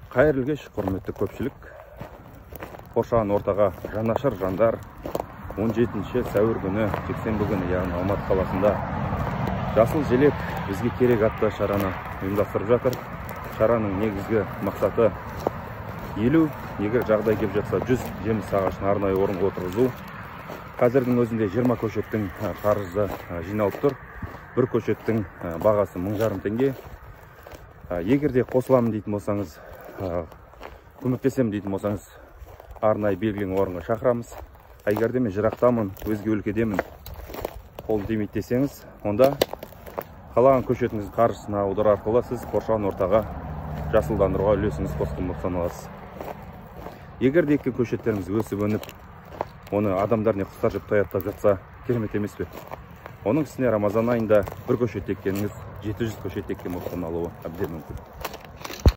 Қайырлы кеш, құрметті көпшілік. Қоршаған ортаға жанашыр жандар 17 сәуір күні, жексенбі күні, яғни Алматы қаласында «Жасыл желек бізге керек» атты шараны ұйымдастырып жатыр. Шараның негізгі мақсаты 50, егер жағдай келіп жатса, 100 жеміс ағашын арнайы орынға отырғызу. Қазірдің өзінде 20 көшеттің қаржысы жиналып тұр. Бір көшеттің бағасы 1500 теңге. Егер де қосыламын дейтін болсаңыз, көмектесемін дейтін болсаңыз, арнайы белгіленген орынға шақырамыз. Егер де мен жырақтамын, өзге өлкедемін, қолым тимейді десеңіз, онда қалаған көшетіңіздің қаржысын аудару арқылы сіз қоршаған ортаға жасылдандыруға үлесіңіз қосқан болып саналасыз. Егер де еккен көшеттеріңіз өсіп өніп, оны адамдар не құстар жеп тояттап жатса, керемет емес пе? Оның үстіне Рамазан айында бір көшет еккеніңіз 700 көшет еккен болып саналуы әбден мүмкін.